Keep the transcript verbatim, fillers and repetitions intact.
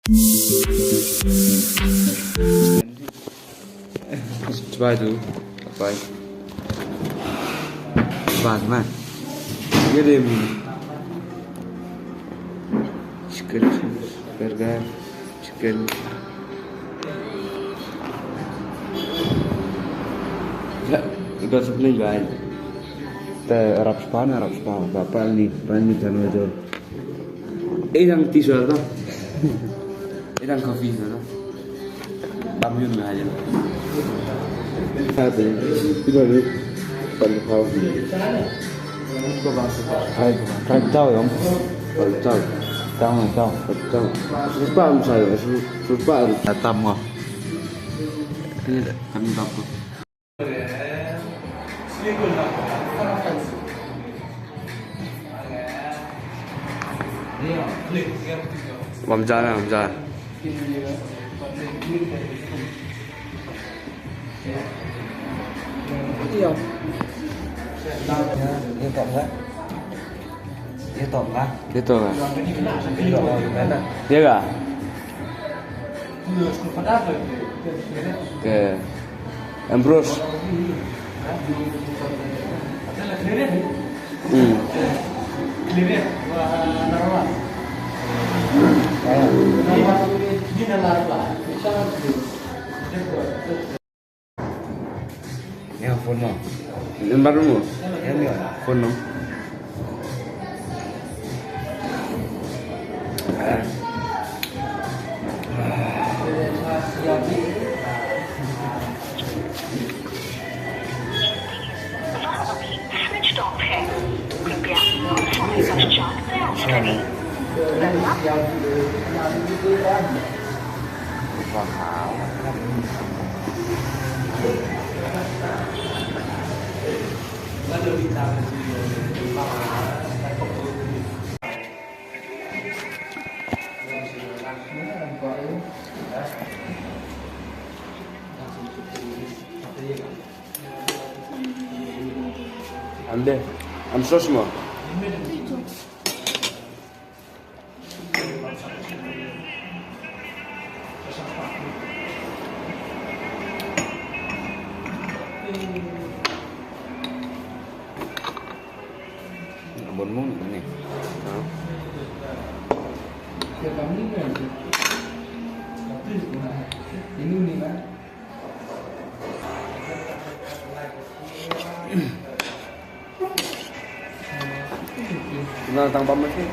Coba tu, apa? Coba mana? Dia dia mi. Chicken, burger, chicken. Ya, udah sebelah lain. Te Arab Spring, Arab Spring. Bapak ni, banyak kan betul. Eh, yang tisu ada. Eh, yang kopi ada. Bam yun na aja. Ada. Tidak ada. Pan kau. Hai, hai, tahu, ya? Tahu, tahu. Tahu, tahu. Tahu. Supa, saya, supa. Tatam, ah. Ini dah, kami tahu. Bam ja, bam ja. Iya. Iya, tak enggak. Dia tahu lah. Dia tahu lah. Dia tahu lah. Dia kah? Ke Ambrose. Hmm. Yang phone no. Yang baru no. Yang ni. Phone no. Switched off है। कृपया कुछ समय पश्चात प्रयास करें। धन्यवाद। Ande, am sos mo. Abon mung ni. Ha? Kenal tang pamer sih.